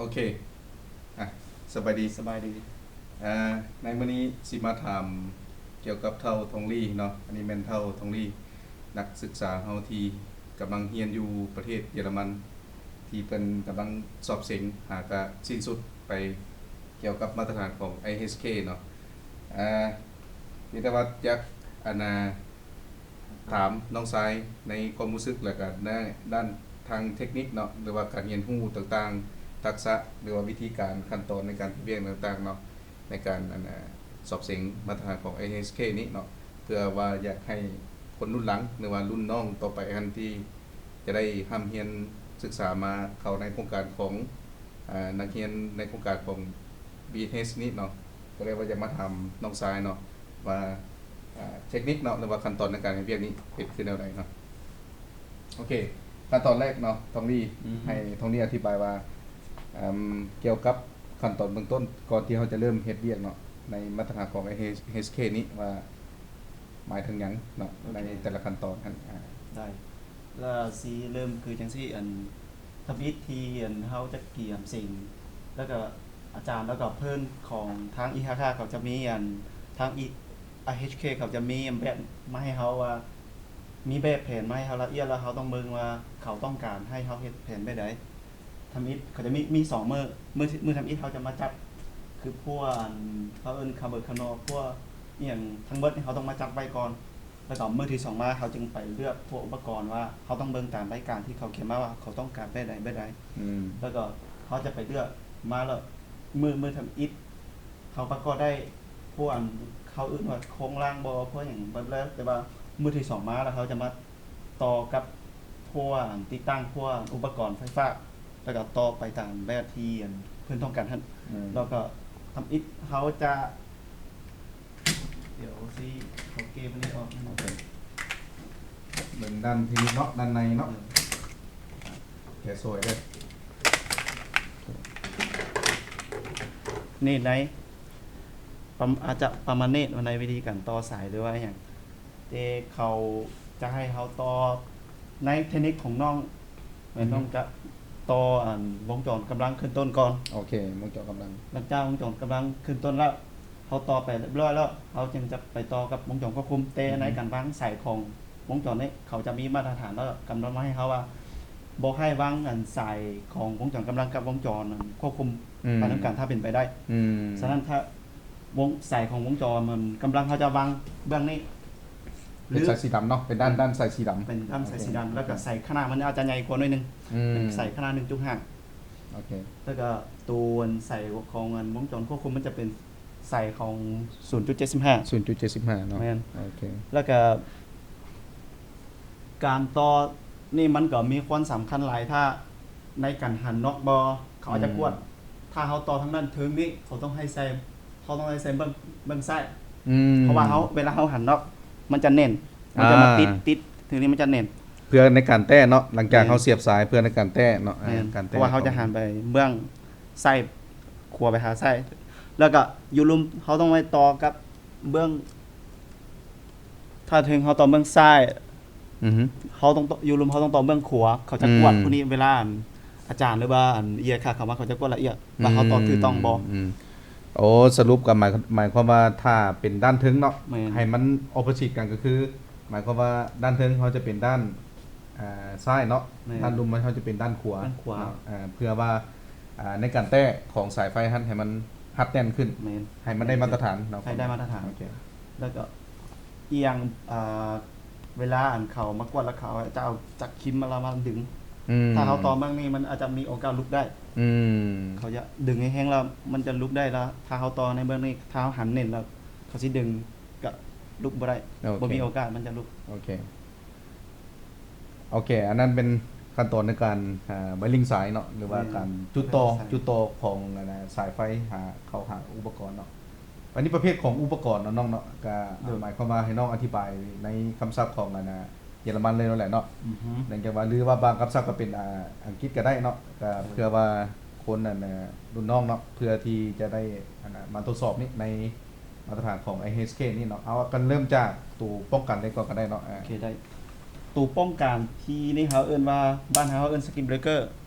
ໂອເຄ ອ່ະ ສະບາຍດີ ສະບາຍດີ. ອ່າ ໃນມື້ນີ້ຊິມາຖາມກ່ຽວກັບທ້າວທອງລີເນາະ, ອັນນີ້ແມ່ນທ້າວທອງລີ ນັກສຶກສາເຮົາທີ່ກຳລັງຮຽນຢູ່ປະເທດເຢຍລະມັນ ທີ່ເພິ່ນກຳລັງສອບເສັງ ຫາກະສິ້ນສຸດໄປ ກ່ຽວກັບມາດຕະຖານຂອງ ໄອເອັດເອັດເຄ ເນາະ. ອ່າ ມີແຕ່ວ່າຢາກ ອັນນ່າ ຖາມນ້ອງຊາຍໃນຄວາມຮູ້ສຶກ ແລະກະໃນດ້ານທາງເທັກນິກເນາະ ຫຼືວ່າການຮຽນຮູ້ຕ່າງໆ ທັກສະ ຫຼືວ່າວິທີການຂັ້ນຕອນໃນການເຮັດວຽກຕ່າງໆເນາະ ໃນການ ອັນນ່າ ສອບເສັງມາດຕະຖານຂອງ ໄອເອັດເອັດເຄ ນີ້ເນາະ ເພື່ອວ່າຢາກໃຫ້ຄົນລຸ້ນຫຼັງ ຫຼືວ່າລຸ້ນນ້ອງຕໍ່ໄປຫັ້ນ ທີ່ຈະໄດ້ຮ່ຳຮຽນສຶກສາມາເຂົ້າໃນໂຄງການຂອງ ອ່າ ນັກຮຽນໃນໂຄງການຂອງ ບີເອັດເອັດເຄ ນີ້ເນາະ ກໍເລີຍວ່າຢາກມາຖາມນ້ອງຊາຍເນາະ ວ່າ ອ່າ ເທັກນິກເນາະ ຫຼືວ່າຂັ້ນຕອນໃນການເຮັດວຽກນີ້ເປັນຄືແນວໃດເນາະ. ໂອເຄ ຂັ້ນຕອນແລກເນາະ ທອງລີ ອືຮຶ ໃຫ້ທອງລີອະທິບາຍວ່າ ເອີ່ມ ກ່ຽວກັບຂັ້ນຕອນເບື້ອງຕົ້ນ ກ່ອນທີ່ເຮົາຈະເລີ່ມເຮັດວຽກເນາະ ໃນມາດຕະຖານຂອງ ໄອເອັດເອັດເຄ ນີ້ວ່າໝາຍເຖິງຫຍັງເນາະ ໂອເຄ ໃນແຕ່ລະຂັ້ນຕອນຫັ້ນ. ອ່າ ໄດ້ ລະຊິເລີ່ມຄືຈັ່ງຊີ້ ອັນ ທຳອິດທີ່ ອັນ ເຮົາຈະກຽມເສັງ ແລ້ວກໍອາຈານ ແລ້ວກໍເພື່ອນຂອງທາງ ອີ ຫ້າ ເຂົາຈະມີ ອັນ ທາງ ອີ ໄອເອັດເອັດເຄ ເຂົາຈະມີແບບມາໃຫ້ເຮົາວ່າ ມີແບບແຜນມາໃຫ້ເຮົາລະອຽດ ແລ້ວເຮົາຕ້ອງເບິ່ງວ່າເຂົາຕ້ອງການໃຫ້ເຮົາເຮັດແຜນແບບໃດ. ທຳອິດເຂົາຈະມີ ມີສອງມື້ ມື້ ມື້ທຳອິດເຮົາຈະມາຈັດ ຄືພວກ ອັນ ເຂົາເອີ້ນຄາເບີຄານອ ພວກອີ່ຫຍັງທັງເບິດນີ້ ເຮົາຕ້ອງມາຈັດໄວ້ກ່ອນ. ແລ້ວກໍມື້ທີສອງມາ ເຮົາຈຶ່ງໄປເລືອກພວກອຸປະກອນວ່າ ເຮົາຕ້ອງເບິ່ງຕາມລາຍການທີ່ເຂົາຂຽນມາວ່າ ເຂົາຕ້ອງການແບບໃດແບບໃດ ອືມ ແລ້ວກໍເຮົາຈະໄປເລືອກມາ ແລ້ວມື້ ມື້ທຳອິດ ເຮົາປະກອບໄດ້ພວກ ອັນ ເຂົາເອີ້ນວ່າໂຄງລ່າງບໍ ພວກຫຍັງເບິດແລ້ວ ແຕ່ວ່າມື້ທີສອງມາ ແລ້ວເຮົາຈະມາຕໍ່ກັບພວກ ອັນ ຕິດຕັ້ງພວກອຸປະກອນໄຟຟ້າ ແລ້ວກໍຕໍ່ໄປຕາມແບບທີ່ ອັນ ເພິ່ນຕ້ອງການຫັ້ນ ອືມ ແລ້ວກໍທຳອິດເຮົາຈະ ດຽວຊິເອົາເກມອັນນີ້ອອກ ໂອເຄ ເບິ່ງດ້ານເທັກນິກເນາະ ດ້ານໃນເນາະ ແກະສວຍເດີ ເນດໃນ ປະ ອາດຈະປະມານເນດໃນວິທີການຕໍ່ສາຍ ຫຼືວ່າຫຍັງ ແຕ່ເຂົາຈະໃຫ້ເຮົາຕໍ່ ໃນເທັກນິກຂອງນ້ອງ ແມ່ນ ອືຮຶ ນ້ອງຈະຕໍ່ ອັນ ວົງຈອນກຳລັງຂຶ້ນຕົ້ນກ່ອນ. ໂອເຄ ວົງຈອນກຳລັງ ຫຼັງຈາກວົງຈອນກຳລັງຂຶ້ນຕົ້ນແລ້ວ ເຮົາຕໍ່ໄປຮຽບຮ້ອຍແລ້ວ ເຮົາຈຶ່ງຈະໄປຕໍ່ກັບວົງຈອນຄວບຄຸມ. ແຕ່ ອືຮຶ ໃນການວາງສາຍຂອງວົງຈອນນີ້ ເຂົາຈະມີມາດຕະຖານ ແລ້ວກຳນົດມາໃຫ້ເຮົາວ່າ ບໍ່ໃຫ້ວາງ ອັນ ສາຍຂອງວົງຈອນກຳລັງກັບວົງຈອນ ອັນ ຄວບຄຸມ ອືມ ໄປນຳກັນ ຖ້າເປັນໄປໄດ້. ອືມ ສະນັ້ນ ຖ້າ ວົງ ສາຍຂອງວົງຈອນມັນກຳລັງ ເຮົາຈະວາງເບື້ອງນີ້ ເປັນສາຍສີດຳເນາະ ເປັນດ້ານ ອືມ ດ້ານສາຍສີດຳ ເປັນດ້ານສາຍສີດຳ ໂອເຄ ແລ້ວກໍສາຍຂະໜາດມັນອາດຈະໃຫຍ່ກວ່າໜ້ອຍໜຶ່ງ ອືມ ເປັນສາຍຂະໜາດໜຶ່ງຈຸດຫ້າ ໂອເຄ ແລ້ວກໍຕົວສາຍຂອງ ອັນ ວົງຈອນຄວບຄຸມມັນຈະເປັນສາຍຂອງສູນຈຸດເຈັດສິບຫ້າ ສູນຈຸດເຈັດສິບຫ້າເນາະ ແມ່ນ ໂອເຄ ແລ້ວກໍການຕໍ່ນີ້ມັນກໍມີຄວາມສຳຄັນຫຼາຍ ຖ້າໃນການຫັນນອກບໍ ເຂົາອາດຈະກວດ ອືມ ຖ້າເຮົາຕໍ່ທາງດ້ານເທິງນີ້ ເຂົາຕ້ອງໃຫ້ໃສ່ ເຮົາຕ້ອງໃຫ້ໃສ່ເບື້ອງ ເບື້ອງຊ້າຍ ອືມ ເພາະວ່າເຮົາ ເວລາເຮົາຫັນນອກ ມັນຈະແໜ້ນ ມັນຈະມາ ອ່າ ຕິດ ຕິດ ທີນີ້ມັນຈະແໜ້ນ ເພື່ອໃນການແຕ້ເນາະ ຫຼັງຈາກ ແມ່ນ ເຮົາສຽບສາຍ ເພື່ອໃນການແຕ້ເນາະ ແມ່ນ ການແຕ້ ເພາະວ່າເຮົາຈະຫັນໄປເບື້ອງຊ້າຍ ຂວາໄປຫາຊ້າຍ ແລ້ວກໍຢູ່ລຸ່ມເຮົາຕ້ອງໄວ້ຕໍ່ກັບເບື້ອງ ຖ້າເທິງເຮົາຕໍ່ເບື້ອງຊ້າຍ ອືຮຶ ເຮົາຕ້ອງ ຢູ່ລຸ່ມເຮົາຕ້ອງຕໍ່ເບື້ອງຂວາ ເຂົາຈະກວດ ອືມ ຜູ້ນີ້ ເວລາ ອັນ ອາຈານ ຫຼືວ່າ ອັນ ເອໄອ ເຂົາມາ ເຂົາຈະກວດລະອຽດວ່າເຮົາຕໍ່ຖືກຕ້ອງບໍ່ ອືມ ໂອ້ ສະຫຼຸບກໍໝາຍ ໝາຍຄວາມວ່າ ຖ້າເປັນດ້ານເທິງເນາະ ແມ່ນ ໃຫ້ມັນ opposite ກັນ ກໍຄື ໝາຍຄວາມວ່າດ້ານເທິງເຮົາຈະເປັນດ້ານ ອ່າ ຊ້າຍເນາະ ແມ່ນ ດ້ານລຸ່ມເຮົາຈະເປັນດ້ານຂວາ ດ້ານຂວາ ເນາະ ເອີ ເພື່ອວ່າ ອ່າ ໃນການແຕ້ຂອງສາຍໄຟຫັ້ນ ໃຫ້ມັນຮັດແໜ້ນຂຶ້ນ ແມ່ນ ໃຫ້ມັນໄດ້ມາດຕະຖານເນາະ ໃຫ້ໄດ້ມາດຕະຖານ ໂອເຄ ແລ້ວກໍອີ່ຫຍັງ ອ່າ ເວລາອັນເຂົາມາກວດ ແລ້ວເຂົາຈະເອົາຈັກຄິມມາ ແລ້ວມາດຶງ ອືມ ຖ້າເຮົາຕໍ່ເບື້ອງນີ້ ມັນອາດຈະມີໂອກາດຫຼຸດໄດ້ ອືມ ເຂົາຈະດຶງໃຫ້ແຮງ ແລ້ວມັນຈະຫຼຸດໄດ້ ແລ້ວຖ້າເຮົາຕໍ່ໃນເບື້ອງນີ້ ຖ້າເຮົາຫັນແໜ້ນ ແລ້ວເຂົາຊິດຶງ ກະຫຼຸດບໍ່ໄດ້ ໂອເຄ ບໍ່ມີໂອກາດມັນຈະຫຼຸດ ໂອເຄ ໂອເຄ ອັນນັ້ນເປັນຂັ້ນຕອນໃນການ ເອີ ໄວລິງສາຍເນາະ ຫຼືວ່າ ແມ່ນ ການຈຸດຕໍ່ ຈຸດຕໍ່ຂອງ ອັນນ່າ ສາຍໄຟຫາ ເຂົ້າຫາອຸປະກອນເນາະ. ອັນນີ້ປະເພດຂອງອຸປະກອນເນາະນ້ອງເນາະ ກະ ໂດຍ ໝາຍຄວາມວ່າໃຫ້ນ້ອງອະທິບາຍໃນຄຳສັບຂອງ ອັນນ່າ ເຢຍລະມັນເລີຍນັ້ນແຫຼະເນາະ ອືຮຶ ເນື່ອງຈາກວ່າ ຫຼືວ່າບາງຄຳສັບກໍເປັນ ອ່າ ອັງກິດກໍໄດ້ເນາະ ກໍ ໂດຍ ເພື່ອວ່າຄົນ ອັນນ່າ ລຸ້ນນ້ອງເນາະ ເພື່ອທີ່ຈະໄດ້ ອັນນ່າ ມາທົດສອບນີ້ໃນ ມາດຕະຖານຂອງ ໄອເອັດເອັດເຄ ນີ້ເນາະ ເຮົາກໍເລີ່ມຈາກໂຕປ້ອງກັນເລີຍກ່ອນກໍໄດ້ເນາະ ໂອເຄ ໄດ້ ໂຕປ້ອງກັນທີ່ນີ້ເຮົາເອີ້ນວ່າ ບ້ານເຮົາເອີ້ນ circuit breaker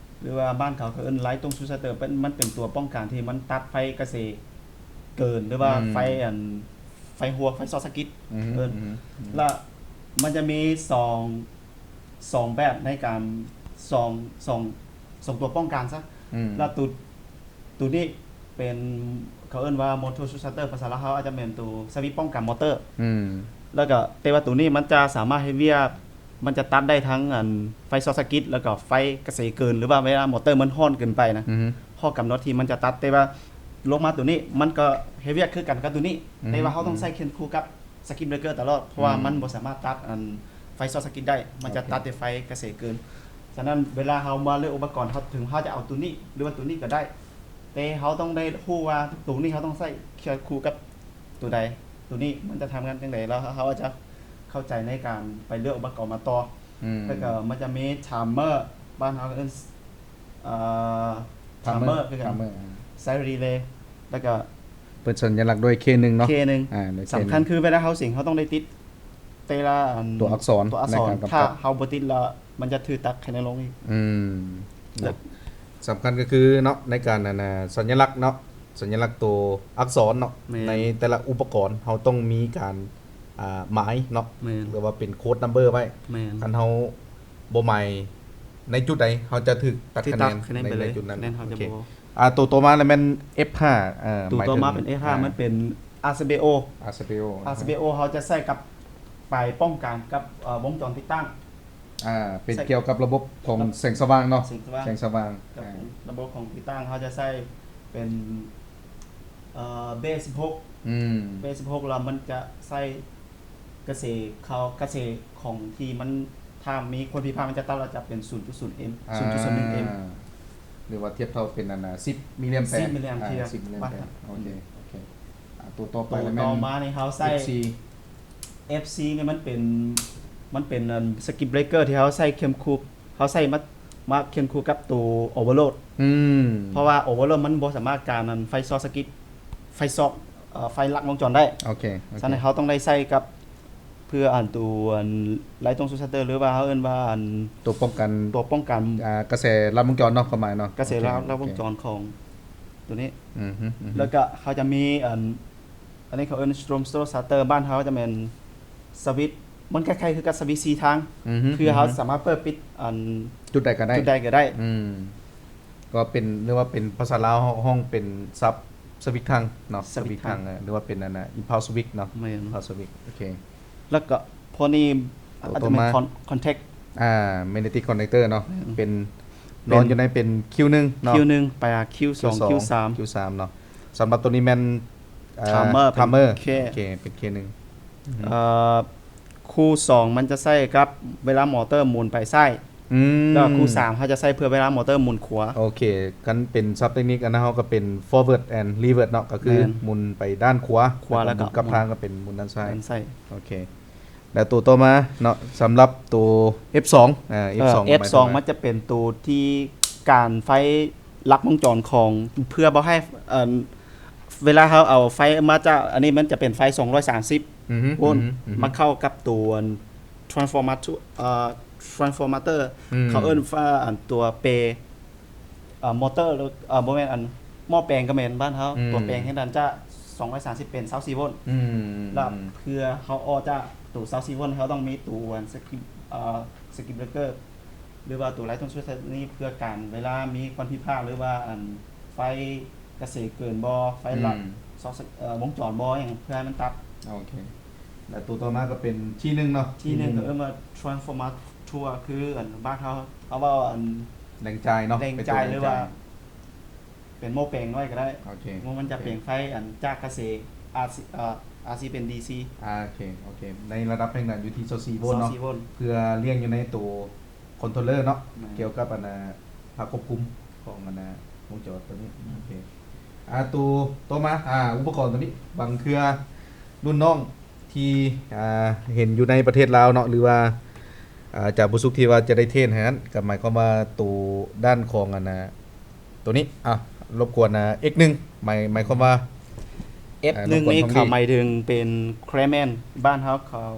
ຫຼືວ່າບ້ານເຂົາເອີ້ນ Leitung Schutzschalter ເປັນ ມັນເປັນຕົວປ້ອງກັນທີ່ມັນຕັດໄຟກະເສເກີນ ຫຼືວ່າ ອືມ ໄຟອັນ ໄຟຮົ່ວ ໄຟຊອດສະກິດ ອືມ ເອີ້ນ ອືມ ລະມັນຈະມີສອງ ສອງແບບໃນການ ສອງ ສອງ ສອງຕົວປ້ອງກັນຊະ ອືມ ລະໂຕ ໂຕນີ້ເປັນ ເຂົາເອີ້ນວ່າ Motor Schutzschalter ພາສາລາວເຮົາອາດຈະແມ່ນໂຕສະວິດປ້ອງກັນມໍເຕີ ອືມ ລະກະ ແຕ່ວ່າໂຕນີ້ມັນຈະສາມາດເຮັດວຽກ ມັນຈະຕັດໄດ້ທັງອັນໄຟຊອດສະກິດ ແລ້ວກໍໄຟກະເສເກີນ ຫຼືວ່າເວລາມໍເຕີມັນຮ້ອນເກີນໄປນະ ອືຮຶ ຮອດກຳນົດທີ່ມັນຈະຕັດ ແຕ່ວ່າລົງມາໂຕນີ້ມັນກໍເຮັດວຽກຄືກັນກັບໂຕນີ້ ອືຮຶ ແຕ່ວ່າເຮົາຕ້ອງໃຊ້ຄຽງຄູ່ກັບ circuit breaker ຕະຫຼອດ ເພາະວ່າ ອືມ ມັນບໍ່ສາມາດຕັດອັນໄຟຊອດສະກິດໄດ້ ມັນຈະ ໂອເຄ ຕັດແຕ່ໄຟກະເສເກີນ. ສະນັ້ນເວລາເຮົາມາເລືອກອຸປະກອນ ເຮົາ ເຖິງເຮົາຈະເອົາໂຕນີ້ ຫຼືວ່າໂຕນີ້ກໍໄດ້ ແຕ່ເຮົາຕ້ອງໄດ້ຮູ້ວ່າໂຕນີ້ເຮົາຕ້ອງໃຊ້ຄຽງຄູ່ກັບໂຕໃດ ໂຕນີ້ມັນຈະທຳງານຈັ່ງໃດ ແລ້ວເຮົາອາດຈະເຂົ້າໃຈໃນການໄປເລືອກອຸປະກອນມາຕໍ່ ອືມ ແລ້ວກໍມັນຈະມີ timer ບ້ານເຮົາເອີ້ນ ເອີ timer ຄືກັນ timer ອາ ໃຊ້ relay ແລ້ວກໍ ເປັນສັນຍະລັກດ້ວຍ K ໜຶ່ງເນາະ K ໜຶ່ງ ອາ ສຳຄັນຄືເວລາເຮົາເສັງ ເຮົາຕ້ອງໄດ້ຕິດແຕ່ລະອັນ ຕົວອັກສອນ ຕົວອັກສອນ ໃນການກຳກັບ ຖ້າເຮົາບໍ່ຕິດແລ້ວ ມັນຈະຖືກຕັດຄະແນນລົງອີກ ອືມ ເນາະ ສຳຄັນກໍຄືເນາະ ໃນການອັນນະ ສັນຍະລັກເນາະ ສັນຍະລັກໂຕອັກສອນເນາະ ແມ່ນ ໃນແຕ່ລະອຸປະກອນ ເຮົາຕ້ອງມີການ ອ່າ ໝາຍເນາະ ແມ່ນ ຫຼືວ່າເປັນ code number ໄວ້ ແມ່ນ ຄັນເຮົາບໍ່ໝາຍໃນຈຸດໃດ ເຮົາຈະຖືກຕັດຄະແນນ ຖືກຕັດຄະແນນໄປເລີຍ ໃນຈຸດນັ້ນ ຄະແນນເຮົາຈະບໍ່ ໂອເຄ ອ່າ ໂຕຕໍ່ມາລະແມ່ນ F ຫ້າ ເອີ ຕົວຕໍ່ມາເປັນ F ຫ້າ ມັນເປັນ RCBO RCBO RCBO ເຮົາຈະໃຊ້ກັບປາຍປ້ອງກັນກັບ ເອີ ວົງຈອນຕິດຕັ້ງ ອ່າ ເປັນ ໃຊ້ ກ່ຽວກັບລະບົບຂອງແສງສະຫວ່າງເນາະ ແສງສະຫວ່າງ ແສງສະຫວ່າງ ກັບ ອ່າ ລະບົບຂອງຕິດຕັ້ງ ເຮົາຈະໃຊ້ເປັນ ເອີ ເບສິບຫົກ ອືມ ເບສິບຫົກ ແລ້ວມັນຈະໃຊ້ກະເສເຂົ້າ ກະເສຂອງທີ່ມັນ ຖ້າມີຄວາມຜິດພາດ ມັນຈະຕັດ ແລ້ວຈະເປັນ ສູນຈຸດສູນ M ອ່າ ສູນຈຸດສູນໜຶ່ງ M ຫຼືວ່າທຽບເທົ່າເປັນອັນນະ ສິບມິລລິແອມແປ ສິບມິລລິແອມແປ ອ່າ ສິບມິລລິແອມແປ ໂອເຄ ອືມ ໂອເຄ ອ່າ ຕົວຕໍ່ໄປ ໂຕຕໍ່ມານີ້ເຮົາໃຊ້ F C F C ນີ້ມັນເປັນ ມັນເປັນອັນ circuit breaker ທີ່ເຮົາໃຊ້ຄຽງຄູ່ ເຮົາໃຊ້ມາ ມາຄຽງຄູ່ກັບໂຕ overload ອືມ ເພາະວ່າ overload ມັນບໍ່ສາມາດການອັນໄຟຊອດສະກິດ ໄຟຊອດ ເອີ ໄຟລັດວົງຈອນໄດ້ ໂອເຄ ໂອເຄ ສະນັ້ນເຮົາຕ້ອງໄດ້ໃຊ້ກັບ ເພື່ອອັນໂຕອັນ Leitung Schutzschalter ຫຼືວ່າເຮົາເອີ້ນວ່າອັນ ຕົວປ້ອງກັນ ຕົວປ້ອງກັນ ອ່າ ກະແສລັດວົງຈອນເນາະ ຄວາມໝາຍເນາະ ກະແສ ໂອເຄ ລັດ ລັດວົງຈອນຂອງໂຕນີ້ ອືຮຶ ອືຮຶ ແລ້ວກະເຮົາຈະມີອັນ ອັນນີ້ເຂົາເອີ້ນ Stromstötschalter ບ້ານເຮົາຈະແມ່ນສະວິດ ມັນຄ້າຍໆຄືກັບສະວິດສີ່ທາງ ອືຮຶ ຄືເຮົາ ອືຮຶ ສາມາດເປີດປິດອັນ ຈຸດໃດກໍໄດ້ ຈຸດໃດກໍໄດ້ ອືມ ກໍເປັນ ຫຼືວ່າເປັນພາສາລາວເຮົາຮ້ອງເປັນສັບສະວິດທາງເນາະ ສະວິດທາງ ສະວິດທາງ ເອີ ຫຼືວ່າເປັນອັນນະ impulse switch ເນາະ ແມ່ນ impulse switch ໂອເຄ ແລ້ວກໍພວກນີ້ ໂຕ ອາດຈະແມ່ນ ຕົວຕໍ່ມາ con- contact ອ່າ magnetic connector ເນາະ ແມ່ນ ເປັນ ເປັນ ນອນຢູ່ໃນເປັນຄິວໜຶ່ງເນາະ ຄິວໜຶ່ງ ໄປຫາຄິວສອງ ຄິວສອງ ຄິວສາມ ຄິວສາມເນາະ ສຳລັບໂຕນີ້ແມ່ນ ເອີ timer ເປັນ timer K ໂອເຄ ເປັນ K ໜຶ່ງ ອືຮຶ ເອີ ຄູ່ສອງມັນຈະໃຊ້ກັບເວລາມໍເຕີໝູນໄປຊ້າຍ ອືມ ແລ້ວຄູ່ສາມເຮົາຈະໃຊ້ເພື່ອເວລາມໍເຕີໝູນຂວາ ໂອເຄ ຄັນເປັນສັບເຕັກນິກອັນນັ້ນເຮົາກໍເປັນ forward and reverse ເນາະ ກໍຄື ແມ່ນ ໝູນໄປດ້ານຂວາ ຂວາ ແລ້ວກໍ ແລ້ວກໍໝູນກັບທາງກໍເປັນໝູນດ້ານຊ້າຍ ດ້ານຊ້າຍ ໂອເຄ ແລ້ວໂຕຕໍ່ມາເນາະ ສຳລັບໂຕ F ສອງ ອ່າ F ສອງ ເອີ F ສອງ ມັນຈະເປັນໂຕທີ່ການໄຟລັດວົງຈອນຂອງ ເພື່ອບໍ່ໃຫ້ ເອີ ເວລາເຮົາເອົາໄຟມາຈາກ ອັນນີ້ມັນຈະເປັນໄຟສອງຮ້ອຍສາມສິບ ອືຮຶ ໂວນ ອືຮຶ ມາເຂົ້າກັບໂຕ transformer ເອີ transformer ອືມ ເຂົາເອີ້ນວ່າອັນຕົວແປ ເອີ ມໍເຕີ ຫຼື ເອີ ບໍ່ແມ່ນ ອັນໝໍ້ແປງກໍແມ່ນບ້ານເຮົາ ອືມ ຕົວແປງແຮງດັນຈາກສອງຮ້ອຍສາມສິບເປັນຊາວສີ່ໂວນ ອືມ ແລ້ວເພື່ອເຮົາອອກຈາກໂຕຊາວສີ່ໂວນ ເຮົາຕ້ອງມີໂຕອັນ circuit ເອີ circuit breaker ຫຼືວ່າໂຕ Leitung Schutzschalter ນີ້ ເພື່ອກັນເວລາມີຄວາມຜິດພາດ ຫຼືວ່າອັນໄຟກະເສເກີນບໍ່ ໄຟລັດ ອືມ ຊອດ ເອີ ວົງຈອນບໍ່ຫຍັງ ເພື່ອໃຫ້ມັນຕັດ ໂອເຄ ແລ້ວໂຕຕໍ່ມາກໍເປັນທີໜຶ່ງເນາະ ທີໜຶ່ງ ທີໜຶ່ງ ກໍເອີ້ນວ່າ transformator ຄືອັນບ້ານເຮົາ ເຮົາເວົ້າອັນແຫຼ່ງຈ່າຍເນາະ ແຫຼ່ງຈ່າຍ ເປັນໂຕແຫຼ່ງຈ່າຍ ຫຼືວ່າເປັນໝໍ້ແປງນ້ອຍກໍໄດ້ ໂອເຄ ມັນຈະ ໂອເຄ ເປັນໄຟອັນຈາກກະເສ RC ເອີ RC ເປັນ DC ອ່າ ໂອເຄ ໂອເຄ ໃນລະດັບແຮງດັນຢູ່ທີ່ຊາວສີ່ໂວນເນາະ ຊາວສີ່ໂວນ ເພື່ອລ້ຽງຢູ່ໃນໂຕ controller ເນາະ ແມ່ນ ກ່ຽວກັບອັນນະ ພາກຄວບຄຸມຂອງອັນນະວົງຈອນໂຕນີ້ ອືມ ໂອເຄ ອ່າ ໂຕຕໍ່ມາ ອ່າ ອຸປະກອນໂຕນີ້ ບາງເທື່ອລຸ້ນນ້ອງທີ່ ອ່າ ເຫັນຢູ່ໃນປະເທດລາວເນາະ ຫຼືວ່າ ອ່າ ອາຈານບຸນສຸກທີ່ວ່າຈະໄດ້ເທສໃຫ້ຫັ້ນ ກໍໝາຍຄວາມວ່າໂຕດ້ານຂອງອັນນະ ໂຕນີ້ ອ່າ ລົບກວນ ອ່າ X ໜຶ່ງ ໝາຍ ໝາຍຄວາມວ່າ F ໜຶ່ງ ອ່າ ລົບກວນ ນີ້ ຄວາມ ເຂົາ ດີ ໝາຍເຖິງເປັນ Craftsman ບ້ານເຮົາເຂົາ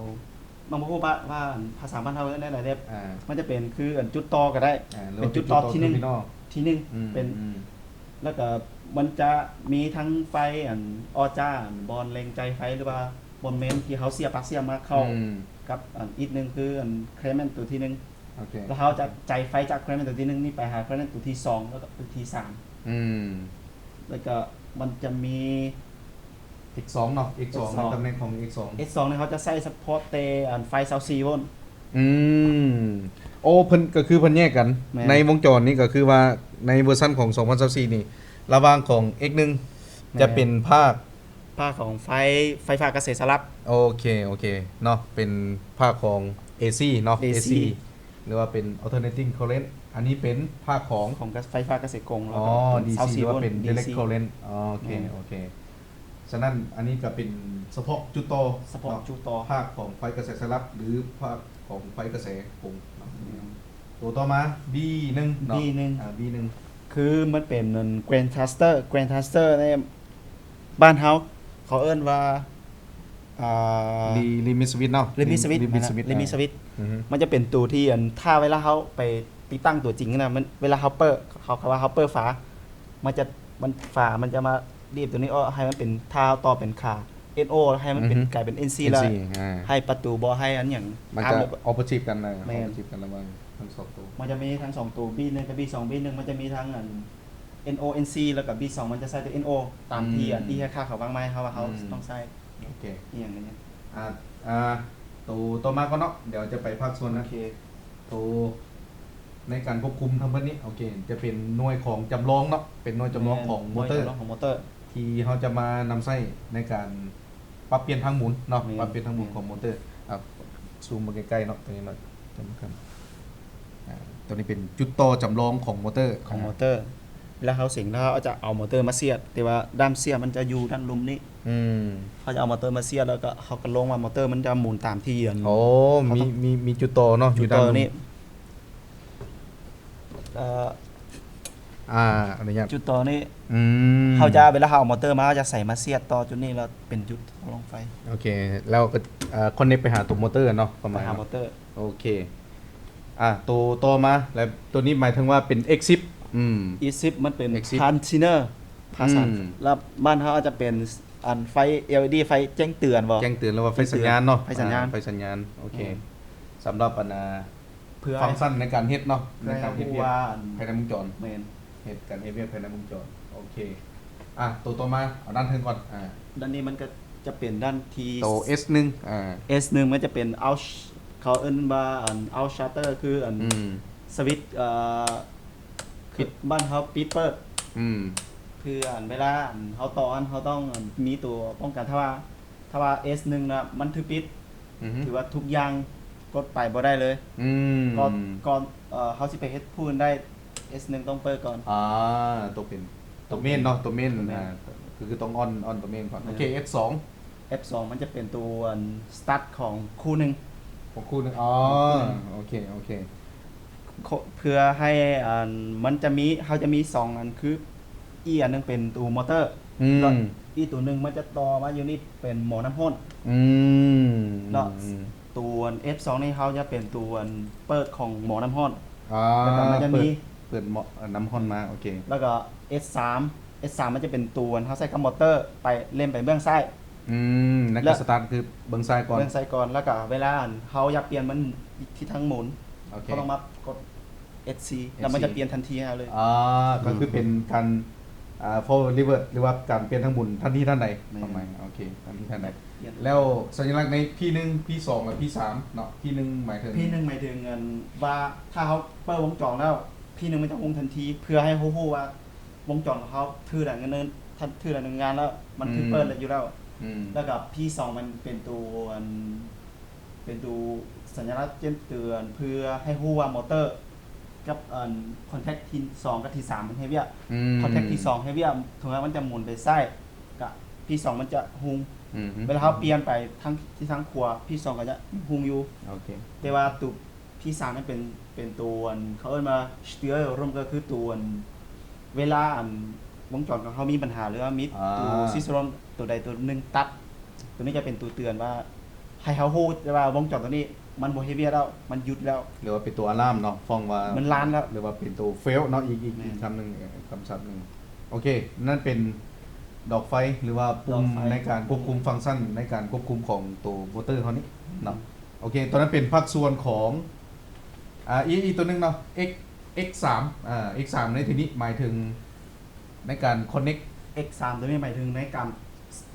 ນ້ອງບໍ່ຮູ້ວ່າ ວ່າພາສາບ້ານເຮົາເອີ້ນແນວໃດເດ້ ອ່າ ມັນຈະເປັນຄືອັນຈຸດຕໍ່ກໍໄດ້ ອ່າ ຫຼືວ່າ ເປັນຈຸດຕໍ່ທີໜຶ່ງ ຈຸດຕໍ່ຄືພີ່ນ້ອງ ທີໜຶ່ງ ອືມ ເປັນ ອືມ ແລ້ວກໍມັນຈະມີທັງໄຟອັນອໍຈ້າ ອັນບ່ອນເລັ່ງຈ່າຍໄຟ ຫຼືວ່າບ່ອນເມນທີ່ເຮົາສຽບປາກສຽບມາເຂົ້າ ອືມ ກັບອັນອີກໜຶ່ງຄືອັນ Clement ຕົວທີໜຶ່ງ ໂອເຄ ແລ້ວເຮົາຈະຈ່າຍໄຟຈາກ Clement ຕົວທີໜຶ່ງນີ້ໄປຫາ Clement ຕົວທີສອງ ແລ້ວກໍຕົວທີສາມ ອືມ ແລ້ວກໍມັນຈະມີ ເອັກສອງ ເນາະ ເອັກສອງ ເອັກສອງ ໃນຕຳແໜ່ງຂອງ ເອັກສອງ ເອັກສອງ ນີ້ເຂົາຈະໃຊ້ສະເພາະແຕ່ອັນໄຟຊາວສີ່ໂວນ ອືມ ໂອ້ ເພິ່ນກໍຄືເພິ່ນແຍກກັນ ແມ່ນ ໃນວົງຈອນນີ້ກໍຄືວ່າໃນເວີຊັນຂອງສອງພັນຊາວສີ່ນີ້ ລະຫວ່າງຂອງ ເອັກໜຶ່ງ ແມ່ນ ຈະເປັນພາກ ພາກຂອງໄຟ ໄຟຟ້າກະແສສະຫຼັບ ໂອເຄ ໂອເຄເນາະ ເປັນພາກຂອງ ເອຊີ ເນາະ ເອຊີ ເອຊີ ຫຼືວ່າເປັນ Alternating Current ອັນນີ້ເປັນພາກຂອງ ຂອງໄຟຟ້າກະແສກົງ ແລ້ວກໍ ອໍ ດີຊີ ຫຼືວ່າເປັນ Direct Current ໂອເຄ ແມ່ນ ໂອເຄ ສະນັ້ນອັນນີ້ກໍເປັນສະເພາະຈຸດຕໍ່ ສະເພາະຈຸດຕໍ່ ພາກຂອງໄຟກະແສສະຫຼັບ ຫຼືພາກຂອງໄຟກະແສກົງເນາະ ແມ່ນ ໂຕຕໍ່ມາ ບີໜຶ່ງ ເນາະ ບີໜຶ່ງ ອ່າ ບີໜຶ່ງ ຄືມັນເປັນອັນ Grandmaster Grandmaster ໃນບ້ານເຮົາ ເຂົາເອີ້ນວ່າ ອ່າ Limit Switch ເນາະ Limit Switch Limit Switch Limit Switch ມັນຈະເປັນໂຕທີ່ອັນ ຖ້າເວລາເຮົາໄປຕິດຕັ້ງຕົວຈິງນະ ມັນ ເວລາເຮົາເປີດ ເຂົາ ເຂົາວ່າເຮົາເປີດຝາ ມັນຈະ ມັນ ຝາມັນຈະມາ ດີບຕົວນີ້ອອກໃຫ້ມັນເປັນ ຖ້າເຮົາຕໍ່ເປັນຂາ ເອັນໂອ ໃຫ້ມັນເປັນ ອືຮຶ ກາຍເປັນ ເອັນຊີ ແລ້ວ ອາ ໃຫ້ປະຕູບໍ່ໃຫ້ອັນຫຍັງ ມັນຈະ opposite ກັນນະ ແມ່ນ opposite ກັນລະຫວ່າງທັງສອງໂຕ ມັນຈະມີທັງສອງໂຕ ບີໜຶ່ງກັບບີສອງ ບີໜຶ່ງມັນຈະມີທັງອັນ ເອັນໂອ ເອັນຊີ ແລ້ວກໍບີສອງມັນຈະໃຊ້ແຕ່ ເອັນໂອ ຕາມທີ່ ອືມ ອັນທີ່ຮ້ານຄ້າເຂົາວາງມາໃຫ້ເຮົາວ່າເຮົາ ອືມ ຕ້ອງໃຊ້ ໂອເຄ ອີ່ຫຍັງນີ້ ອ່າ ອ່າ ໂຕຕໍ່ມາກ່ອນເນາະ ດຽວຈະໄປພາກສ່ວນນະ ໂອເຄ ໂຕໃນການຄວບຄຸມທັງເບິດນີ້ ໂອເຄ ຈະເປັນໜ່ວຍຂອງຈຳລອງເນາະ ເປັນໜ່ວຍຈຳລອງຂອງ ແມ່ນ ມໍເຕີ ໜ່ວຍຈຳລອງຂອງມໍເຕີ ທີ່ເຮົາຈະມານຳໃຊ້ໃນການປັບປ່ຽນທາງໝູນເນາະ ແມ່ນ ປັບປ່ຽນທາງໝູນ ແມ່ນ ຂອງມໍເຕີ ອ່າ ຊູມມາໃກ້ໆເນາະ ຕົວນີ້ເນາະ ຈຳກັນ ອ່າ ຕົວນີ້ເປັນຈຸດຕໍ່ຈຳລອງຂອງມໍເຕີ ຂອງມໍເຕີ ເວລາເຮົາເສັງແລ້ວ ເຮົາຈະເອົາມໍເຕີມາສຽດ ແຕ່ວ່າດ້າມສຽດມັນຈະຢູ່ດ້ານລຸ່ມນີ້ ອືມ ເຮົາຈະເອົາມໍເຕີມາສຽດ ແລ້ວກໍເຮົາກໍລົງວ່າມໍເຕີມັນຈະໝູນຕາມທີ່ ໂອ້ ມີ ມີ ມີຈຸດຕໍ່ເນາະ ຈຸດຕໍ່ນີ້ ເອີ ອ່າ ອະນຸຍາດ ຈຸດຕໍ່ນີ້ ອືມ ເຮົາຈະ ເວລາເຮົາເອົາມໍເຕີມາ ເຮົາຈະໃສ່ມາສຽດຕໍ່ຈຸດນີ້ ແລ້ວເປັນຈຸດທະລອງໄຟ ໂອເຄ ແລ້ວກໍ ເອີ connect ໄປຫາຕົວມໍເຕີເນາະ ປະມານ ໄປຫາມໍເຕີ ໂອເຄ ອ່າ ໂຕຕໍ່ມາ ແລ້ວໂຕນີ້ໝາຍເຖິງວ່າເປັນ ເອັກສິບ ອືມ ເອັກສິບ ມັນເປັນ exit transceiver ພາສາ ອືມ ແລ້ວບ້ານເຮົາອາດຈະເປັນອັນໄຟ ແອລອີດີ ໄຟແຈ້ງເຕືອນບໍ່ ແຈ້ງເຕືອນ ຫຼືວ່າໄຟສັນຍານເນາະ ໄຟສັນຍານ ອ່າ ໄຟສັນຍານ ໂອເຄ ອືມ ສຳລັບອັນນ່າ ເພື່ອຟັງຊັນໃນການເຮັດເນາະ ໃນການເຮັດວຽກພາຍໃນວົງຈອນ ແມ່ນ ເຮັດການເຮັດວຽກພາຍໃນວົງຈອນ ໂອເຄ ອ່າ ໂຕຕໍ່ມາ ເອົາດ້ານເທິງກ່ອນ ອ່າ ດ້ານນີ້ມັນກໍຈະເປັນດ້ານທີ່ ໂຕ ເອັສໜຶ່ງ ອ່າ ເອັສໜຶ່ງ ມັນຈະເປັນ out ເຂົາເອີ້ນວ່າອັນ out shutter ຄືອັນ ອືມ ສະວິດ ເອີ ປິດ ຄືບ້ານເຮົາປິດເປີດ ອືມ ຄືອັນເວລາອັນເຮົາຕໍ່ອັນ ເຮົາຕ້ອງອັນມີຕົວປ້ອງກັນ ຖ້າວ່າ ຖ້າວ່າ ເອັສໜຶ່ງ ນະ ມັນຖືກປິດ ອືຮຶ ຖືວ່າທຸກຢ່າງກົດໄປບໍ່ໄດ້ເລີຍ ອືມ ກ່ອນ ກ່ອນ ເອີ ເຮົາຊິໄປເຮັດຜູ້ອື່ນໄດ້ ເອັສໜຶ່ງ ຕ້ອງເປີດກ່ອນ ອ່າ ຕົວເປັນ ຕົວເມນເນາະ ຕົວເມນ ຕົວເມນ ອ່າ ຄື ຄືຕ້ອງອອນ ອອນຕົວເມນກ່ອນ ແມ່ນ ໂອເຄ ເອັສສອງ ເອັສສອງ ມັນຈະເປັນຕົວອັນ start ຂອງຄູ່ໜຶ່ງ ຂອງຄູ່ໜຶ່ງ ອໍ ຂອງຄູ່ໜຶ່ງ ໂອເຄ ໂອເຄ ເພື່ອໃຫ້ອັນ ມັນຈະມີ ເຮົາຈະມີສອງອັນ ຄື ອີກອັນໜຶ່ງເປັນຕົວມໍເຕີ ອືມ ແລ້ວອີກຕົວໜຶ່ງມັນຈະຕໍ່ມາຢູ່ນີ້ເປັນໝໍ້ນ້ຳຮ້ອນ ອືມ ແລ້ວ ອືມ ຕົວເອັສສອງ ນີ້ເຮົາຈະເປັນຕົວເປີດຂອງໝໍ້ນ້ຳຮ້ອນ ອ່າ ແລ້ວກໍມັນຈະມີ ເປີດ ເປີດໝໍ້ ເອີ ນ້ຳຮ້ອນມາ ໂອເຄ ແລ້ວກໍເອັສສາມ ເອັສສາມ ມັນຈະເປັນຕົວເຮົາໃຊ້ກັບມໍເຕີໄປເລັມໄປເບື້ອງຊ້າຍ ອືມ ໃນການ ແລ້ວ ສະຕາດຄືເບື້ອງຊ້າຍກ່ອນ ເບື້ອງຊ້າຍກ່ອນ ແລ້ວກໍເວລາເຮົາຢາກປ່ຽນມັນທິດທາງໝູນ ໂອເຄ ເຮົາຕ້ອງມາກົດ ເອັສສີ່ ເອັສສີ່ ແລ້ວມັນຈະປ່ຽນທັນທີໃຫ້ເຮົາເລີຍ ອ່າ ກໍຄືເປັນການ ອ່າ forward reverse ຫຼືວ່າການປ່ຽນທາງໝູນທັນທີທັນໃດ ແມ່ນ ປະມານ ໂອເຄ ທັນທີທັນໃດ ແລ້ວສັນຍະລັກໃນ ພີໜຶ່ງ ພີສອງ ແລະ ພີສາມ ເນາະ ພີໜຶ່ງ ໝາຍເຖິງ ພີໜຶ່ງ ໝາຍເຖິງອັນວ່າ ຖ້າເຮົາເປີດວົງຈອນແລ້ວ ພີໜຶ່ງ ມັນຈະຮຸ່ງທັນທີ ເພື່ອໃຫ້ເຮົາຮູ້ວ່າວົງຈອນຂອງເຮົາຖືກດຳເນີນ ຖືກດຳເນີນງານແລ້ວ ມັນຖືກເປີດແລ້ວຢູ່ແລ້ວ ອືມ ແລ້ວກໍ ພີສອງ ມັນເປັນຕົວອັນ ເປັນຕົວສັນຍະລັກແຈ້ງເຕືອນ ເພື່ອໃຫ້ຮູ້ວ່າມໍເຕີກັບອັນ contact ທີສອງກັບທີສາມມັນເຮັດວຽກ ອືມ contact ທີສອງເຮັດວຽກ ເຖິງວ່າມັນຈະໝູນໄປຊ້າຍ ກະ ພີສອງ ມັນຈະຮຸ່ງ ອືມ ເວລາເຮົາປ່ຽນໄປທາງ ທີ່ທາງຂວາ ພີສອງ ກໍຈະຮຸ່ງຢູ່ ໂອເຄ ແຕ່ວ່າຕົວ ພີສາມ ມັນເປັນ ເປັນຕົວອັນ ເຂົາເອີ້ນວ່າ Steuerung ກໍຄືຕົວອັນ ເວລາອັນວົງຈອນຂອງເຮົາມີບັນຫາ ຫຼືວ່າມີ ອ່າ ຕົວ System ຕົວໃດຕົວໜຶ່ງຕັດ ຕົວນີ້ຈະເປັນຕົວເຕືອນວ່າ ໃຫ້ເຮົາຮູ້ແຕ່ວ່າວົງຈອນຕົວນີ້ ມັນບໍ່ເຮັດວຽກແລ້ວ ມັນຢຸດແລ້ວ ຫຼືວ່າເປັນຕົວອາລາມເນາະ ຟ້ອງວ່າ ມັນລ້ານແລ້ວ ຫຼືວ່າເປັນຕົວເຟວເນາະ ອີກ ອີກ ແມ່ນ ອີກຄຳໜຶ່ງ ເອີ ຄຳສັບໜຶ່ງ. ໂອເຄ ນັ້ນເປັນດອກໄຟ ຫຼືວ່າປຸ່ມ ດອກໄຟ ໃນການຄວບຄຸມຟັງຊັນ ໃນການຄວບຄຸມຂອງໂຕໂມເຕີເຮົານີ້ເນາະ. ອືມ ໂອເຄ ຕົວນັ້ນເປັນພາກສ່ວນຂອງ ອ່າ ອີກ ອີກຕົວໜຶ່ງເນາະ ເອັກ ເອັກສາມ ອ່າ ເອັກສາມໃນທີ່ນີ້ໝາຍເຖິງໃນການຄອນເນັກ ເອັກສາມ ຕົວນີ້ໝາຍເຖິງໃນການ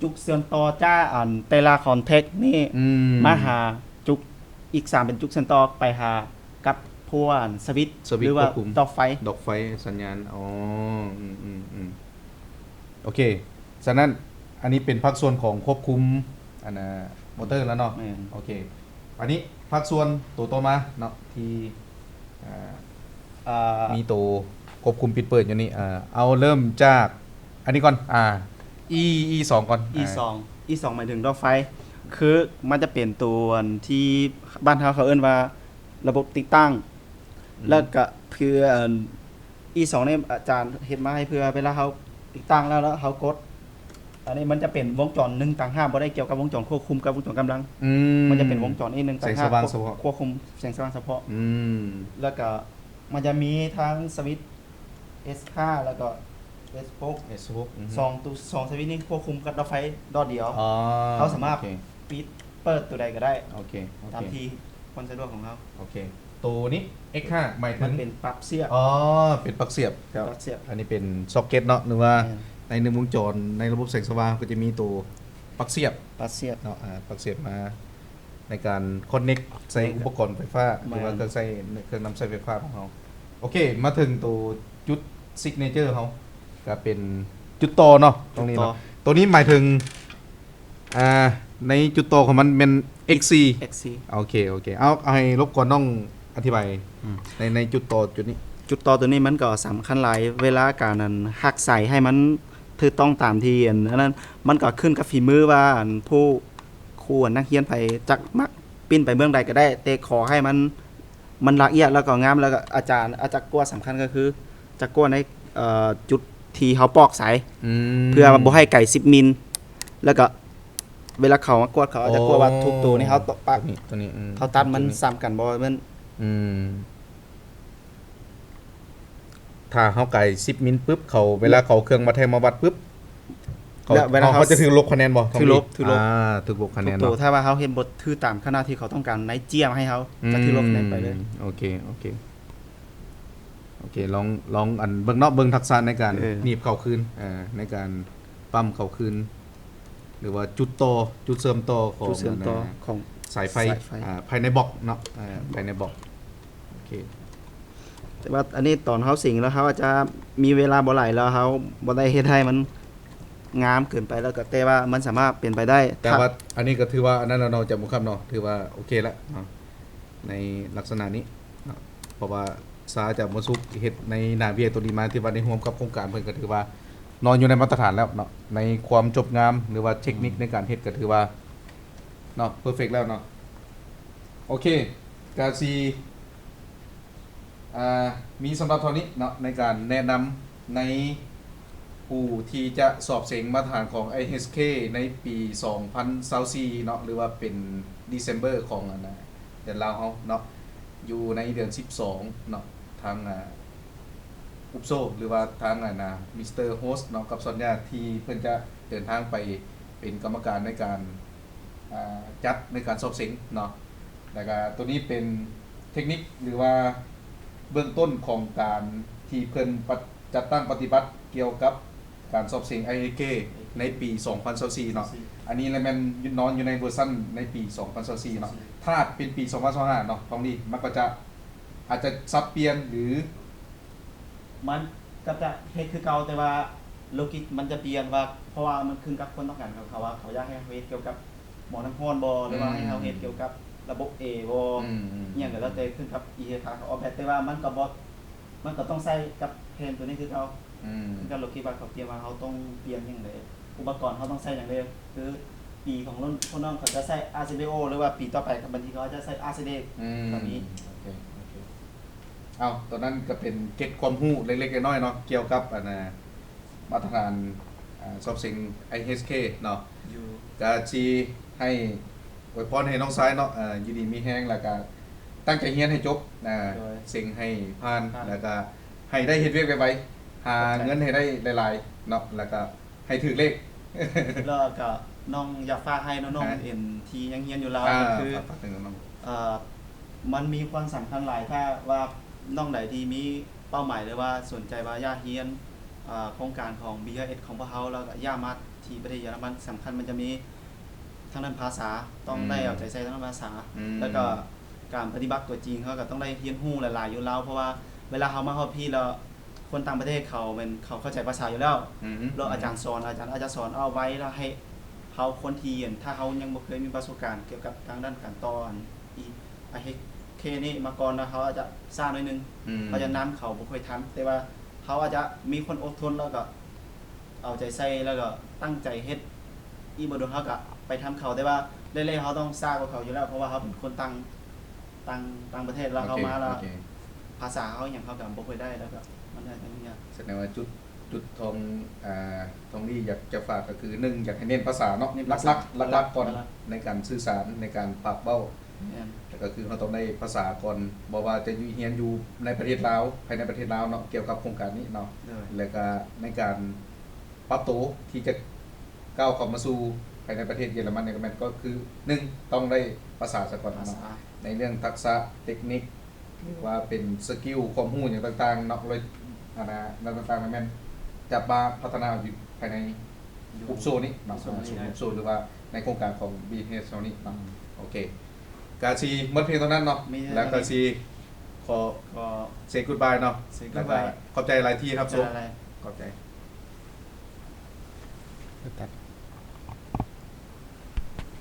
ຈຸກເຊື່ອມຕໍ່ຈາກ ອັນ ແຕ່ລະຄອນແທັກນີ້ ອືມ ມາຫາຈຸກເອັກສາມ ເປັນຈຸກເຊື່ອມຕໍ່ໄປຫາກັບພວກ ອັນ ສະວິດ ສະວິດ ຫຼືວ່າ ຄວບຄຸມ ດອກໄຟ ດອກໄຟສັນຍານ. ອໍ ອືມໆໆ ໂອເຄ ສະນັ້ນ ອັນນີ້ເປັນພາກສ່ວນຂອງຄວບຄຸມ ອັນນ່າ ມໍເຕີແລ້ວເນາະ. ແມ່ນ ໂອເຄ ອັນນີ້ພາກສ່ວນໂຕຕໍ່ມາເນາະ ທີ່ ອ່າ ອ່າ ມີໂຕຄວບຄຸມປິດເປີດຢູ່ນີ້ ເອົາເລີ່ມຈາກອັນນີ້ກ່ອນ ອີ ອີສອງ ກ່ອນ ອີສອງ ອີສອງ ໝາຍເຖິງດອກໄຟ ຄືມັນຈະເປັນໂຕອັນທີ່ບ້ານເຮົາເຂົາເອີ້ນວ່າລະບົບຕິດຕັ້ງ ອືມ ແລ້ວກະເພື່ອອັນ ອີສອງ ນີ້ອາຈານເຮັດມາໃຫ້ເພື່ອເວລາເຮົາຕິດຕັ້ງແລ້ວ ແລ້ວເຮົາກົດ ອັນນີ້ມັນຈະເປັນວົງຈອນໜຶ່ງຕ່າງຫາກ ບໍ່ໄດ້ກ່ຽວກັບວົງຈອນຄວບຄຸມກັບວົງຈອນກຳລັງ. ອືມ ມັນຈະເປັນວົງຈອນອີກໜຶ່ງຕ່າງຫາກ ແສງສະຫວ່າງສະເພາະ ຄວບຄຸມແສງສະຫວ່າງສະເພາະ. ອືມ ແລ້ວກະມັນຈະມີທັງສະວິດເອັສຫ້າ ແລ້ວກໍເອັສຫົກ ເອັສຫົກ ອືຮຶ ສອງໂຕ ສອງສະວິດນີ້ຄວບຄຸມກັບດອກໄຟດອກດຽວ. ອໍ ເຮົາສາມາດ ໂອເຄ ປິດເປີດໂຕໃດກໍໄດ້ ໂອເຄ ໂອເຄ ຕາມທີ່ຄວາມສະດວກຂອງເຮົາ. ໂອເຄ ໂຕນີ້ ເອັກຫ້າ ໝາຍເຖິງ ມັນເປັນປັກສຽບ. ອໍ ເປັນປັກສຽບ ປັກສຽບ ອັນນີ້ເປັນຊັອກເກັດເນາະ ຫຼືວ່າ ແມ່ນ ໃນໜຶ່ງວົງຈອນ ໃນລະບົບແສງສະຫວ່າງກໍຈະມີໂຕປັກສຽບ ປັກສຽບເນາະ ອາ ປັກສຽບມາໃນການຄອນເນັກໃສ່ອຸປະກອນໄຟຟ້າ ແມ່ນ ຫຼືວ່າເຄື່ອງໃຊ້ ເຄື່ອງນຳໃຊ້ໄຟຟ້າຂອງເຮົາ. ໂອເຄ ມາເຖິງໂຕຈຸດຊິກເນເຈີເຮົາ ກໍເປັນຈຸດຕໍ່ເນາະ ຕົງນີ້ເນາະ ຈຸດຕໍ່ ໂຕນີ້ໝາຍເຖິງ ອ່າ ໃນຈຸດຕໍ່ຂອງມັນແມ່ນ ເອັກສີ່ ເອັກສີ່ ໂອເຄ ໂອເຄ ເອົາ ໃຫ້ລົບກວນນ້ອງອະທິບາຍ ອືມ ໃນ ໃນຈຸດຕໍ່ຈຸດນີ້. ຈຸດຕໍ່ໂຕນີ້ມັນກໍສຳຄັນຫຼາຍ ເວລາການ ອັນ ຮັກສາຍໃຫ້ມັນຖືກຕ້ອງຕາມທີ່ ອັນ ອັນນັ້ນ ມັນກໍຂຶ້ນກັບຝີມືວ່າ ອັນ ຜູ້ຄູ ອັນ ນັກຮຽນໃຜຈັກມັກປິ່ນໄປເບື້ອງໃດກໍໄດ້ ແຕ່ຂໍໃຫ້ມັນ ມັນລະອຽດ ແລ້ວກໍງາມ ແລ້ວກໍອາຈານ ອາຈານກວດສຳຄັນກໍຄືຈະກວດໃນ ເອີ ຈຸດທີ່ເຮົາປອກສາຍ ອືມ ເພື່ອບໍ່ໃຫ້ໄກສິບມິນ ແລ້ວກໍເວລາເຂົາມາກວດ ເຂົາອາດຈະກວດວ່າ ອໍ ທຸກໂຕນີ້ເຮົາປະ ໂຕນີ້ ໂຕນີ້ ອືມ ເຮົາຕັດມັນ ໂຕນີ້ ສ່ຳກັນບໍ່ ແມ່ນ ອືມ ຖ້າເຮົາໄກສິບມິນປຶບ ເຂົາ ເວລາເຂົາເອົາເຄື່ອງວັດແທງມາວັດປຶບ ເຂົາ ເວລາເຂົາ ເຂົາຈະຖືກລົບຄະແນນບໍ່? ຖືກລົບ ຖືກລົບ ອ່າ ຖືກລົບຄະແນນເນາະ ຖ້າວ່າເຮົາເຮັດບໍ່ຖືກຕາມຂະໜາດທີ່ເຂົາຕ້ອງການໃນເຈ້ຍມາໃຫ້ເຮົາ ອືມ ຈະຖືກລົບຄະແນນໄປເລີຍ. ໂອເຄ ໂອເຄ ໂອເຄ ລອງ ລອງ ອັນ ເບິ່ງເນາະ ເບິ່ງທັກສະໃນການ ເອີ ໜີບເຂົ້າຄືນ ເອີ ໃນການປ້ຳເຂົ້າຄືນ ຫຼືວ່າຈຸດຕໍ່ ຈຸດເຊື່ອມຕໍ່ຂອງ ຈຸດເຊື່ອມຕໍ່ ອັນ ຂອງສາຍໄຟ ສາຍໄຟ ອ່າ ພາຍໃນບລັອກເນາະ ເອີ ພາຍໃນບລັອກ. ໂອເຄ ແຕ່ວ່າອັນນີ້ຕອນເຮົາເສັງແລ້ວ ເຮົາອາດຈະມີເວລາບໍ່ຫຼາຍ ແລ້ວເຮົາບໍ່ໄດ້ເຮັດໃຫ້ມັນງາມເກີນໄປ ແລ້ວກໍ ແຕ່ວ່າມັນສາມາດເປັນໄປໄດ້ ແຕ່ວ່າອັນນີ້ກໍຖືວ່າອັນນັ້ນແລ້ວເນາະ ອາຈານບຸນຄຳເນາະ ຖືວ່າໂອເຄລະເນາະ ໃນລັກສະນະນີ້ເນາະ ເພາະວ່າຊາອາຈານບຸນສຸກເຮັດໃນໜ້າວຽກໂຕນີ້ມາ ຖືວ່າໄດ້ຮ່ວມກັບໂຄງການເພິ່ນ ກໍຖືວ່ານອນຢູ່ໃນມາດຕະຖານແລ້ວເນາະ ໃນຄວາມຈົບງາມ ຫຼືວ່າເທັກນິກໃນການເຮັດ ກໍຖືວ່າເນາະ ເພີເຟັກແລ້ວເນາະ. ໂອເຄ ກະຊິ ອ່າ ມີສຳລັບເທົ່ານີ້ເນາະ ໃນການແນະນຳໃນຜູ້ທີ່ຈະສອບເສັງມາດຕະຖານຂອງ ໄອເອັດເອັສເຄ ໃນປີສອງພັນຊາວສີ່ເນາະ ຫຼືວ່າເປັນ December ຂອງ ອັນນະ ເດືອນລາວເຮົາເນາະ ຢູ່ໃນເດືອນສິບສອງເນາະ ທາງ ອ່າ ອຸບໂຊ ຫຼືວ່າທາງ ອັນນະ ມິສເຕີ ໂຮສເນາະ ກັບຊອນຍາ ທີ່ເພິ່ນຈະເດີນທາງໄປເປັນກຳມະການໃນການ ອ່າ ຈັດໃນການສອບເສັງເນາະ ແລ້ວກະໂຕນີ້ເປັນເທັກນິກ ຫຼືວ່າເບື້ອງຕົ້ນຂອງການທີ່ເພິ່ນປະ ຈັດຕັ້ງປະຕິບັດກ່ຽວກັບການສອບເສັງ ໄອເອັດເອັສເຄ ໃນປີສອງພັນຊາວສີ່ເນາະ ອັນນີ້ລະແມ່ນນອນຢູ່ໃນເວີຊັນໃນປີສອງພັນຊາວສີ່ເນາະ ຖ້າເປັນປີສອງພັນຊາວຫ້າເນາະ ທອງດີ ມັນກໍຈະ ອາດຈະສັບປ່ຽນ ຫຼື ມັນກໍຈະເຮັດຄືເກົ່າ ແຕ່ວ່າໂລຈິກມັນຈະປ່ຽນວ່າ ເພາະວ່າມັນຂຶ້ນກັບຄວາມຕ້ອງການຂອງເຂົາວ່າ ເຂົາຢາກໃຫ້ເຮົາເຮັດກ່ຽວກັບໝໍນ້ຳຮ້ອນບໍ່ ຫຼືວ່າໃຫ້ເຮົາເຮັດກ່ຽວກັບລະບົບເອບໍ່ ອືມໆ ອີ່ຫຍັງກໍແລ້ວແຕ່ ຂຶ້ນກັບອີເອຄາເຂົາອອກແບບ ແຕ່ວ່າມັນກໍບໍ່ ມັນກໍຕ້ອງໃຊ້ກັບແຜ່ນໂຕນີ້ຄືເກົ່າ ອືມ ຄືກັບໂລຈິກວ່າເຂົາປ່ຽນວ່າເຮົາຕ້ອງປ່ຽນຫຍັງແດ່ ອຸປະກອນເຮົາຕ້ອງໃຊ້ຫຍັງແດ່ ຄືປີຂອງລຸ້ນພວກນ້ອງເຂົາຈະໃຊ້ ອາຣ໌ຊີບີໂອ ຫຼືວ່າປີຕໍ່ໄປກໍບາງທີເຂົາອາດຈະໃຊ້ ອາຣ໌ຊີດີ ອືມ ກໍມີ ໂອເຄ ໂອເຄ ເອົາ ໂຕນັ້ນກໍເປັນເກັບຄວາມຮູ້ເລັກໆນ້ອຍໆເນາະ ກ່ຽວກັບ ອັນນະ ມາດຕະຖານ ອ່າ ສອບເສັງ ໄອເອັດເອັສເຄ ເນາະ ຢູ່ ກະຊິໃຫ້ ອວຍພອນໃຫ້ນ້ອງຊາຍເນາະ ເອີ ຢູ່ດີມີແຮງ ແລ້ວກະຕັ້ງໃຈຮຽນໃຫ້ຈົບ ເອີ ໂດຍ ເສັງໃຫ້ຜ່ານ ຜ່ານ ແລ້ວກະໃຫ້ໄດ້ເຮັດວຽກໄວໆ ຫາເງິນໃຫ້ໄດ້ຫຼາຍໆເນາະ ແລ້ວກະໃຫ້ຖືກເລກ ແລ້ວກະນ້ອງຢາກຝາກໃຫ້ນ້ອງໆ ເອັນ ທີ່ຍັງຮຽນຢູ່ລາວ ອ່າ ກໍຄື ຝາກ ຝາກເຖິງນ້ອງໆ ເອີ ມັນມີຄວາມສຳຄັນຫຼາຍ ຖ້າວ່ານ້ອງໃດທີ່ມີເປົ້າໝາຍ ຫຼືວ່າສົນໃຈວ່າຢາກຮຽນ ເອີ ໂຄງການຂອງ ບີເອສ ຂອງພວກເຮົາ ແລ້ວກໍຢາກມາທີ່ປະເທດເຢຍລະມັນ ສຳຄັນມັນຈະມີ ທາງດ້ານພາສາ ຕ້ອງໄດ້ເອົາໃຈໃສ່ທາງດ້ານພາສາ ອືມ ແລ້ວກໍການປະຕິບັດຕົວຈິງ ເຮົາກໍຕ້ອງໄດ້ຮຽນຮູ້ຫຼາຍໆຢູ່ລາວ ເພາະວ່າເວລາເຮົາມາຮອດພີ້ແລ້ວ ຄົນຕ່າງປະເທດເຂົາແມ່ນເຂົາເຂົ້າໃຈພາສາຢູ່ແລ້ວ ອືມ ແລ້ວອາຈານສອນ ອາຈານອາດຈະສອນເອົາໄວ້ ແລ້ວໃຫ້ເຮົາຄົນທີ່ ອັນ ຖ້າເຮົາຍັງບໍ່ເຄີຍມີປະສົບການກ່ຽວກັບທາງດ້ານການຕໍ່ ອັນ ອີ ອາເຮັດເຄນີ້ມາກ່ອນ ແລ້ວເຮົາອາດຈະຊ້າໜ້ອຍໜຶ່ງ ອືມ ເພາະສະນັ້ນເຂົາບໍ່ຄ່ອຍທັນ ແຕ່ວ່າເຮົາອາດຈະມີຄວາມອົດທົນ ແລ້ວກໍ ເອົາໃຈໃສ່ ແລ້ວກໍຕັ້ງໃຈເຮັດ ອີກບໍ່ດົນເຮົາກໍໄປທຳເຂົາ ແຕ່ວ່າແລກໆເຮົາຕ້ອງຊ້າກວ່າເຂົາຢູ່ແລ້ວ ເພາະວ່າເຮົາເປັນຄົນຕ່າງ ຕ່າງ ຕ່າງປະເທດ ແລ້ວເຮົາມາແລ້ວ ໂອເຄ ພາສາເຮົາຫຍັງເຮົາກໍບໍ່ຄ່ອຍໄດ້ ແລ້ວກໍມັນອາດຈະຫຍຸ້ງຍາກ ສະແດງວ່າຈຸດ ຈຸດທອງ ອ່າ ທອງດີຢາກຈະຝາກກໍຄື ໜຶ່ງ ຢາກໃຫ້ເນັ້ນພາສາເນາະ ເນັ້ນພາສາ ຫຼັກໆ ຫຼັກໆກ່ອນ ຫຼັກໆ ໃນການສື່ສານ ໃນການປາກເວົ້າ ແມ່ນ ແລ້ວກໍຄືເຮົາຕ້ອງໄດ້ພາສາກ່ອນ ບໍ່ວ່າຈະຢູ່ ຮຽນຢູ່ໃນປະເທດລາວ ພາຍໃນປະເທດລາວເນາະ ກ່ຽວກັບໂຄງການນີ້ເນາະ ໂດຍ ແລ້ວກໍໃນການປັບໂຕທີ່ຈະກ້າວເຂົ້າມາສູ່ພາຍໃນປະເທດເຢຍລະມັນນີ້ກໍແມ່ນ ກໍຄື ໜຶ່ງ ຕ້ອງໄດ້ພາສາສາກົນເນາະ ພາສາ ໃນເລື່ອງທັກສະເຕັກນິກ ຫຼືວ່າເປັນສະກິວ ຄວາມຮູ້ຫຍັງຕ່າງໆເນາະ ແລະ ອັນນະ ແນວຕ່າງໆນັ້ນແມ່ນຈະມາພັດທະນາຢູ່ພາຍໃນ ຢູ່ Group Show ນີ້ເນາະ Group Show ອ່າ Group Show ຫຼືວ່າໃນໂຄງການຂອງ ບີເອສ ເຮົານີ້ເນາະ ອືມ ໂອເຄ ກະຊິໝົດພຽງເທົ່ານັ້ນເນາະ ແລ້ວກະຊິຂໍ ຂໍ say goodbye ເນາະ say goodbye ແລ້ວກະຂອບໃຈຫຼາຍທີ່ຮັບຊົມ ຂອບໃຈ.